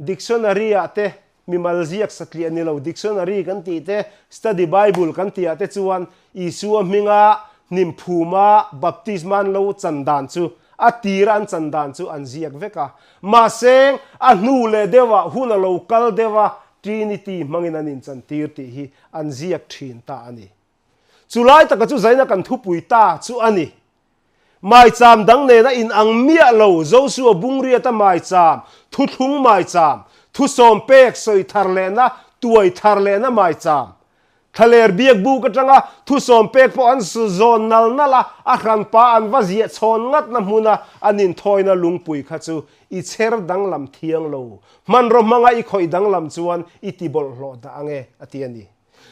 Dictionary ah te mimal ziak satliah ni lo dictionary kan tih te, study bible kan tih ah te chuan Isua hminga hnim phuma baptisma an lo chan dan chu a tira an chan dan chu an ziak vek a. Mahse a hnu leh deuh ah hun a lo kal deuh a Trinity hmangin an inchantir tih hi an ziak thin ta a ni. Chulai taka chu zaina kan thupui ta chu a ni. Maicham dang nena in ang miah lo Josua Bungriata maicham, thuthlung maicham, thusawm pek sawi thar lehna, tuai thar lehna maicham. Thlaler biak buk atanga thusawm pek pawh an zawn nal nal a, a hranpa an va ziah chhawn ngatna hmuna an inthawina lungpui kha chu i chher danglam thiang lo. Hmanraw hmanga i khawih danglam chuan i ti bawlhhlawh dah ange, a ti a ni.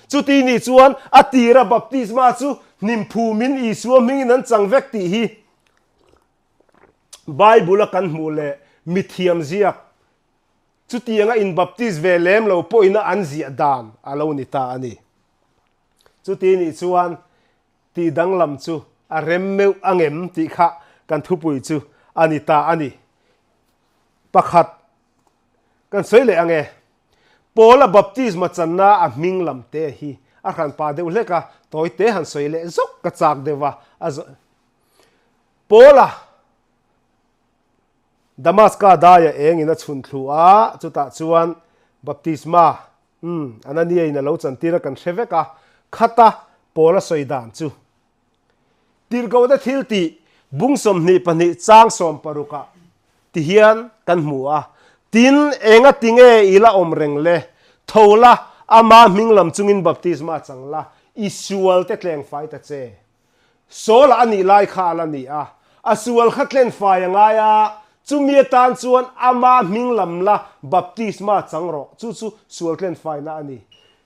Chuti nih chuan a tira baptisma chu hnim phumin Isua hmingin an chang vek tih hi Bible-a kan hmuh leh mithiam ziak chutianga inbaptis ve lem lo pawhina an ziah dan a lo ni ta a ni. Chuti nih chuan tih danglam chu a rem meuh angem tih kha kan thupui chu a ni ta a ni. Pakhat kan sawi leh ange. Paula baptisma channa a hming lam te hi a hranpa deuh hlek a, tawi te han sawi leh zawk ka chak deuh a, a zawh Paula Damaska daia eng in a chhun thlu a, chutah chuan baptisma umm Anania in a lo chantir a kan hre vek a, khata Paula sawi dan chu Tirhkohte thil tih bung 22 chang 60 ah ti hian kan hmu a, Tin, enga tinge i la awm reng le? Tho la, ama hming lam chungin baptisma chang la, i sual te tleng fai ta che. Saul-a a nih lai kha a la ni a, a sual kha tlen fai a ngai a, chumi atan chuan ama hming lam la baptisma chang rawh, chu chu sual tlen faina a ni.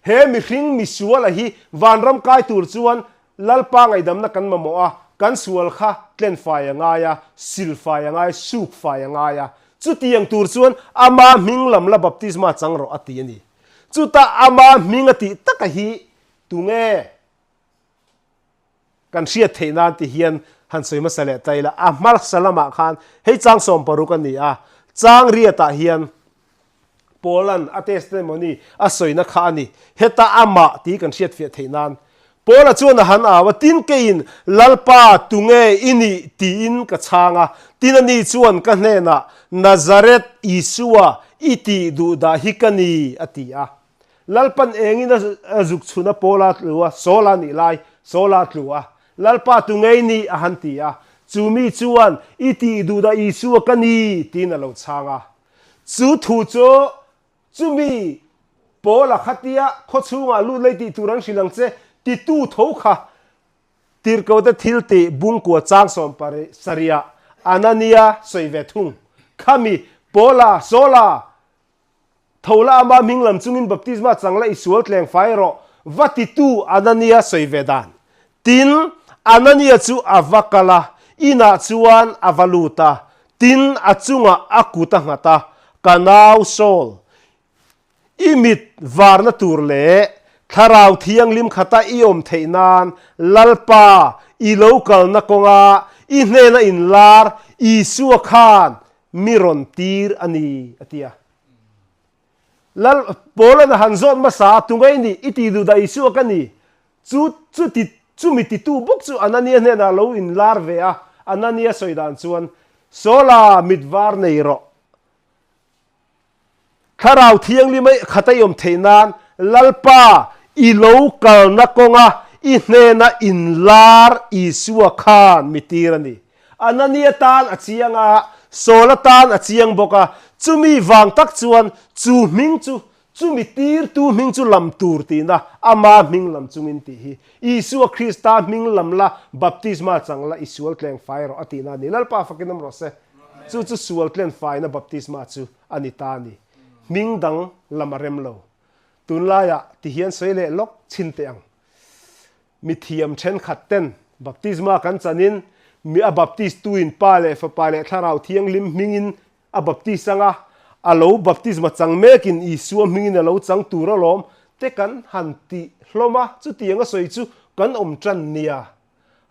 He mihring misuala hi vanram kai tur chuan Lalpa ngaihdamna kan mamawh a, kan sual kha tlen fai a ngai a, sil fai a ngai, suk fai a ngai a. Chutiang tur chuan ama hming lam la baptisma chang rawh a ti a ni. Chutah ama hming a tih taka hi tunge kan hriat theih nan ti hian han sawi hmasa leh ta ila, a hmasa lamah khan hei chang 60 a ni a, chang riatah hian Paul-a'n a testimony a sawina kha a ni. Heta amah tih kan hriatfiah theih nan. Paul-a chuan a han au a, Tin keiin, Lalpa, tunge i nih? tiin ka chhang a. Tin ani chuan ka hnenah, Nazareth Isua i tih duh dah hi ka ni, a ti a. Lalpan engin a zuk chhun a Paul-a tlu a, Saul-a nih lai, Saul-a tlu a. Lalpa, tunge i nih? a han ti a. Chu mi chuan, I tih duh dah Isua ka ni, tiin a lo chhang a. Chu thu chu chumi Paula khatia khaw chhungah lut lei tih tur an hrilh ang che titu tho kha Tirhkohte thil tih bungkua chang 77 Anania sawi ve thung. Khami Paula, Saula, tho la ama hming lam chungin baptisma chang la i sual tleng fai rawh va titu Anania sawi ve dan. Tin, Anania chu a va kal a, inah chuan a va lut a, tin, a chungah a kut a nghat a, Ka nau Saul, i mit varna tur leh Thlarau Thianghlim khata i awm theih nan Lalpa, i lo kalna kawnga i hnena inlar Isua khan mi rawn tir a ni, a ti a. Lal, Paula'n a han zawt hmasa a, Tunge i nih? I tih duh dah Isua ka ni. Chu, chuti, chumi titu bawk chu Anania hnenah a lo inlar ve a, Anania sawi dan chuan, Saula, mit var nei rawh. Thlarau Thianghlim a khat a i awm theih nan, Lalpa, i lo kalna kawnga i hnena inlar Isua khan mi tir a ni. Anania tan a chiang a, Saula tan a chiang bawk a, chumi vang tak chuan chu hming chu chumi tirtu hming chu lam tur tihna ama hming lam chungin tih hi Isua Krista hming lam la baptisma chang la i sual tleng fai rawh a tihna a ni. Lalpa fakin awm rawh se. Chu chu sual tlen faina baptisma chu a ni ta a ni. Hming dang lam a rem lo. Tunlaiah tihian sawi leh lawk chhin teh ang. Mithiam thenkhat ten baptisma kan chanin mi a baptis tuin Pa leh Fapa leh Thlarau Thianghlim hmingin a baptis anga, a lo baptisma chang mekin Isua hmingin a lo chang tur alawm. Te kan han ti hlawm a, chutiang a sawi chu kan awm tan nia.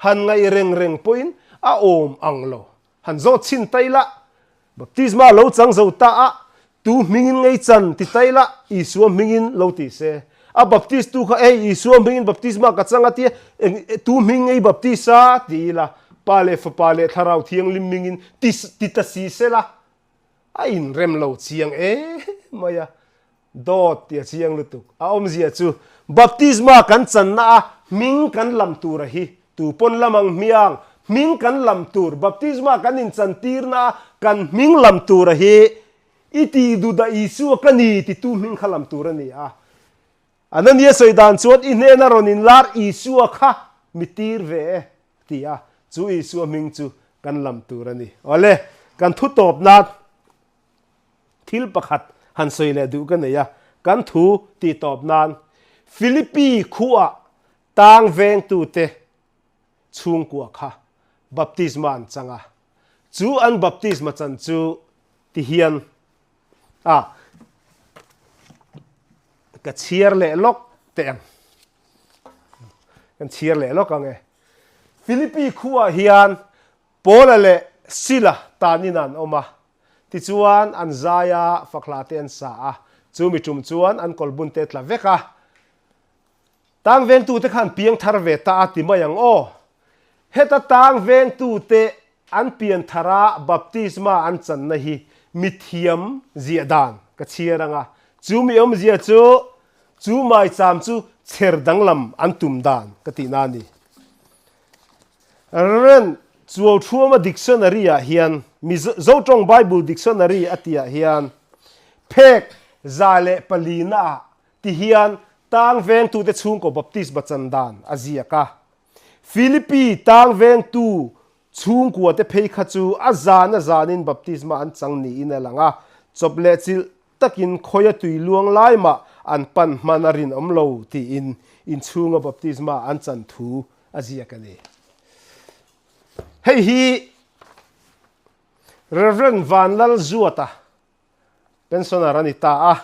Han ngaih reng reng pawhin a awm ang lo. Han zawt chhin ta ila, Baptisma lo chang zo ta a, tu hmingin ngei chan ti ta ila, Isua hmingin lo ti se. A baptist tu kha, Ei, Isua hmingin baptisma ka chang a tia, eng, tu hming ngei baptist a? ti ila, Pa leh Fapa leh Thlarau Thianghlim hmingin ti, ti ta si sela, a inrem lo chiang em mai a. Dawt ti a chiang lutuk. A awmzia chu baptisma kan channa a hming kan lam tura hi tu pawn lam ang hmiang hming kan lam tur baptisma kan inchan tirna a kan hming lam tura hi i tih duhdah Isua ka ni titu hming kha lam tur a ni a. Anania sawi dan chuan i hnena rawn inlar Isua kha mi tir ve e ti a, chu Isua hming chu kan lam tur a ni. Awle, kan thu tawp nan. Thil pakhat han sawi leh duh ka nei a, kan thu tih tawp nan Philippi khuah tang vengtute chhungkua kha baptisma an chang a, chu an baptisma chan chu ti hian a ka chhiar leh lawk teh ang, kan chhiar leh lawk ang e. Philippi khuah hian Paula leh Sila tanin an awm a, tichuan an zai a, fakhla te an sa a, chu mi tum chuan an kawlbun te tla vek a. Tang vengtute kha an piang thar ve ta a ti mai ang aw. Heta tang vengtute an pian thar a baptisma an channa hi mi thiam ziah dan ka chhiar ang a, chu mi awmzia chu chu maicham chu chher danglam an tum dan ka tihna a ni. Rev. Chuauthuama Dictionary ah hian Mizo Tawng Bible Dictionary a tih ah hian phek 104 na ah ti hian tang vengtute chhungkaw Baptist bachan dan a ziak a. Philippi tang vengtu chhungkua te phei kha chu a zan a zanin baptisma an chang niin a lang a, chawp leh chilh takin khawia tui luang lai mah an pan hman a rinawm lo tiin inchhunga baptisma an chan thu a ziak a ni. Hei hi Rev. Vanlalzuata pensioner a ni ta a,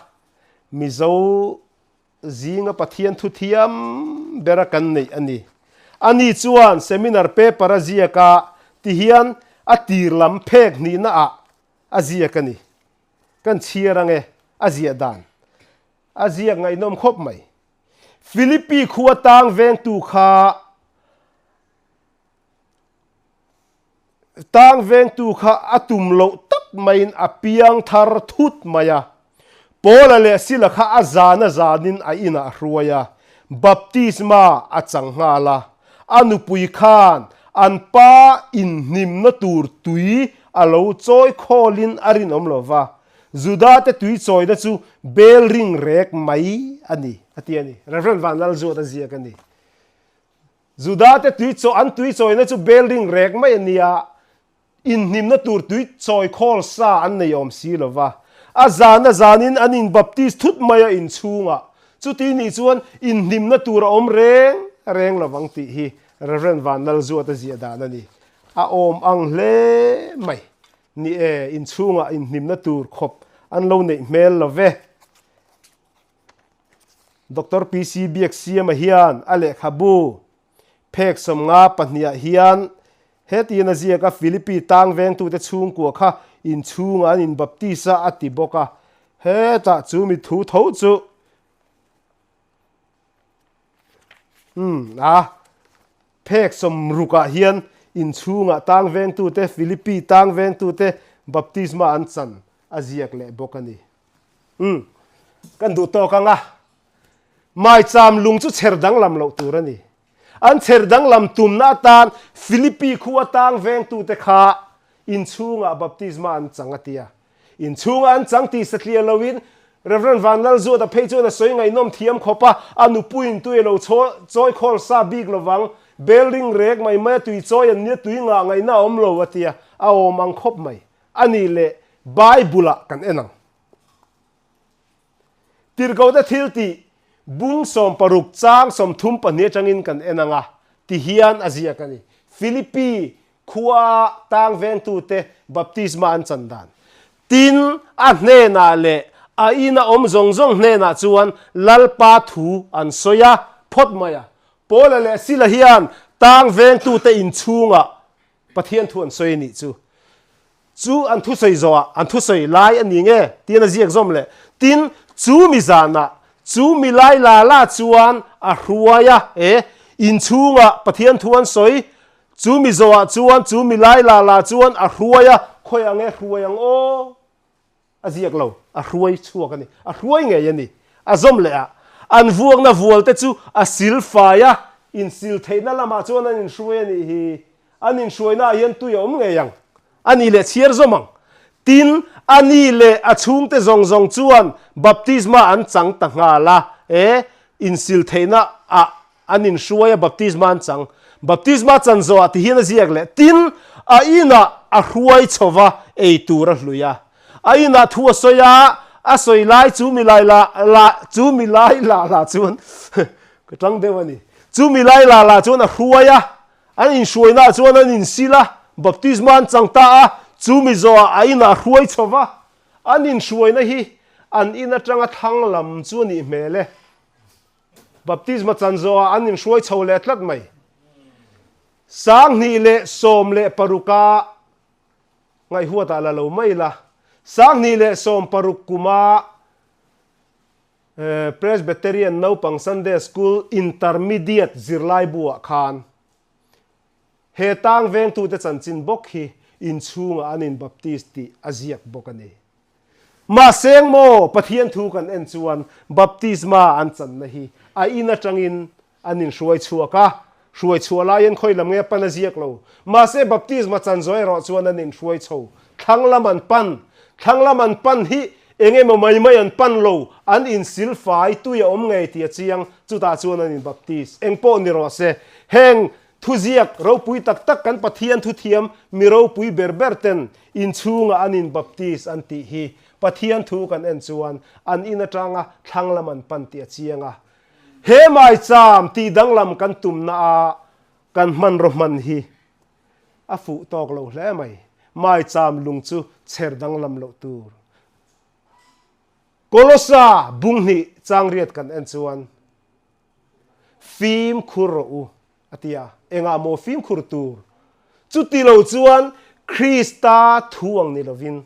Mizo zinga Pathian thu thiam bera kan neih a ni. Ani chuan seminar paper a ziak a, tihian a tir lam phek hnihna ah a ziak a ni. Kan chhiar ange a ziah dan a ziak ngaihnawm khawp mai. Philippi khua tang vengtu kha tang vengtu kha a tum loh tak maiin a piang thar thut mai a. Paula leh Sila kha a zan a zanin a inah a hruai a, baptisma a chang nghal a. A nupui khan an pa inhnimna tur tui a lo chawi khawlin a rinawm lo va, Juda-te tui chawina chu bel ring rek mai a ni, a ti a ni. Rev. Vanlalzuata ziak a ni. Juda-te tui chaw, an tui chawina chu bel ring rek mai a ni a, inhnimna tur tui chawi khawl sa an nei awm si lo va. A zan a zanin an inbaptist thut mai a inchhungah. Chuti nih chuan inhnimna tur a awm reng reng lovang tih hi Rev. Vanlalzuata ziah dan a ni. A awm ang hle mai. Ni e, inchhungah inhnimna tur khawp an lo neih hmel lo ve. Doctor PC Biaksiama hian a lehkhabu phek 52 ah hian hetiin a ziak a, Philippi tang vengtute chhungkua kha inchhungah an inbaptist a a ti bawk a. Hetah chu mi thu tho chu Umm a, phek 60 ah hian inchhungah tang vengtute, Philippi tang vengtute baptisma an chan a ziak leh bawk a ni. Umm, kan duh tawk ang a, maicham lung chu chher danglam loh tur a ni. An chher danglam tumna atan Philippi khua tang vengtute kha inchhungah baptisma an chang a ti a. Inchhunga an chang tih satliah loin Rev. Vanlalzuata phei chuan a sawi ngaihnawm thiam khawp a, a nupuiin tui a lo chawi khawl sa bik lovang, bel ring rek mai mai a tui chawi an nia tui ngah ngaihna a awm lo a tia, a awm ang khawp mai. A nih leh Bible ah kan en ang. Tirhkohte thil tih bung 60 chang 32 atangin kan en ang a, ti hian a ziak a ni. Philippi Khua tang vengtute baptisma an chan dan. Tin, a hnenah leh A ina awm zawng zawng hnenah chuan Lalpa thu an sawi a, phawt mai a. Paula leh Sila hian tang vengtute inchhungah Pathian thu an sawi a nih chu. Chu an thusawi zawhah an thusawi lai a ni nge tiin a ziak zawm leh. Tin, chu mi zanah chu mi lai la la chuan a hruai a, e, inchhungah Pathian thu an sawi, chu mi zawhah chuan chu mi lai la la chuan a hruai a, khawi ang e hruai ang aw? A ziak lo, a hruai chhuak a ni, a hruai ngei a ni. A zawm leh a, an vuakna vual te chu a sil fai a, insil theihna lamah chuan an inhruai a nih hi. An inhruaina ah hian tui a awm ngei ang, a ni leh chhiar zawm ang. Tin, a ni leh a chhungte zawng zawng chuan baptisma an chang ta nghal a, e, insil theihna ah an inhruai a, baptisma an chang. Baptisma chan zawhah ti hian a ziak leh, tin, a inah a hruai chho va, ei tur a hlui a. A inah thu a sawi a, a sawi lai chu mi lai la la chu mi lai la la chuan ka tang deuh a ni. Chu mi lai la la chuan a hruai a, an inhruainaah chuan an insil a, baptisma an chang ta a, chu mi zawhah a inah a hruai chho va, an inhruaina hi an in atanga thlang lam chu a nih hmel e. Baptisma chan zawhah an inhruai chho leh tlat mai. 2016 a ngaihhuatah la lo mai la. 2016 kuma Presbyterian Naupang Sunday School Intermediate zirlai buah khan he tang vengtute chanchin bawk hi inchhungah an inbaptist tih a ziak bawk a ni. Mahse maw Pathian thu kan en chuan baptisma an channa hi a in atangin an inhruai chhuak a, hruai chhuah laiin khawi lam nge pan a ziak lo. Mahse baptisma chan zawh erawh chuan an inhruai chho. Thlang lam an pan. Thlang lam an pan hi eng emaw mai mai an pan lo, an insil fai tui a awm ngei tih a chiang, chutah chuan an inbaptis. Eng pawh ni rawh se, heng Thuziak ropui tak tak kan Pathian thuthiam mi ropui ber ber ten inchhungah an in baptist an tih hi Pathian thu kan en chuan an in atanga thlang lam an pan tih a chiang a. He maicham tih danglam kan tumna a kan hmanraw hman hi a fuh tawk lo hle mai. Maicham lung chu chher danglam loh tur. Kolosa bunghnih changriat kan en chuan. Fimkhur rawh u, a ti a. Engah maw fimkhur tur? Chuti lo chuan Krista thu ang ni lovin,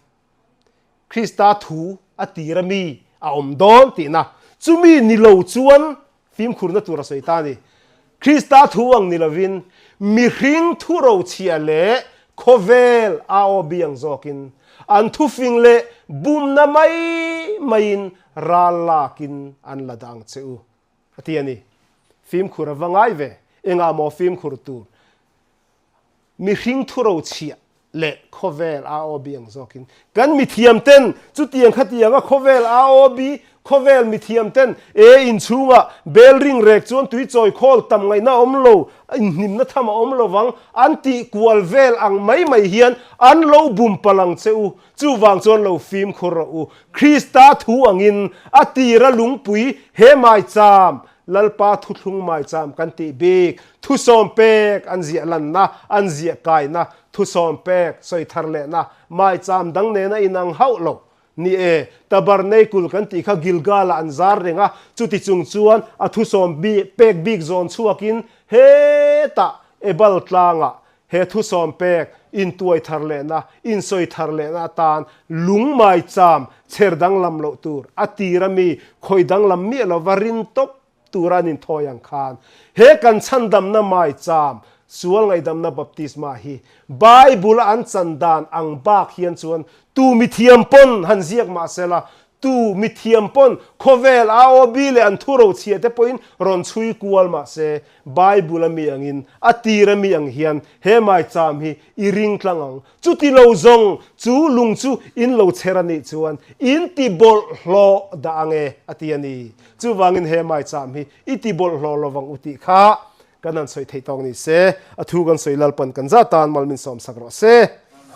Krista thu a tir a mi a awm dawn tihna. Chumi ni lo chuan fimkhurna tur a sawi ta a ni. Krista thu ang ni lovin, mihring thu rochhiah leh khawvel a aw biang zawkin, an thufing leh bumna mai maiin ral lakin an la dang che u, a ti a ni. Fimkhur a va ngai ve, engah maw fimkhur tur? Mihring thuro chhiah leh khawvel AOB ang zawkin kan mithiam ten chutiang khatianga khawvel AOB, khawvel mithiam ten e inchhungah bel ring rek chuan tui chawi khawl tam ngaihna awm lo, inhnimna tham a awm lovang an tih kual vel ang mai mai hian an lo bum palh ang che u. Chuvang chuan lo fimkhur rawh u. Krista thu angin a tira lungpui he maicham, Lalpa thuthlung maicham kan tih bik, thusawm pek an ziah lanna, an ziah kaina, thusawm pek sawi thar lehna maicham dang nena inang hauh lo. Ni e, Tabernacle kan tih kha Gilgal-ah an zar reng a, chuti chung chuan a thusawm pek bik zawn chhuakin hetah Ebal tlangah He thusawm pek, intuai thar lehna, insawi thar lehna atan lung maicham chher danglam loh tur, a tir ami khawi danglam miah lova rin tawp tura an inthawi ang khan, he kan chhandamna maicham, sual ngaihdamna baptisma hi Bible a an chan dan ang bak hian chuan tu mithiam pawn han ziak mahsela, tu mithiam pawn khawvel AOB leh an thurochhia te pawhin rawn chhui kual mahse, Bible a mi angin, a tir a mi ang hian he maicham hi i ring tlang ang. Chuti lo zawng chu lung chu in lo chher a nih chuan in ti bawlhhlawh dah ang e, a ti a ni. Chuvangin he maicham hi i ti bawlhhlawh lo vang u tih kha kan han sawi theih tawk ni se, a thu kan sawi Lalpan kan zah tan mal min sawmsak rawh se.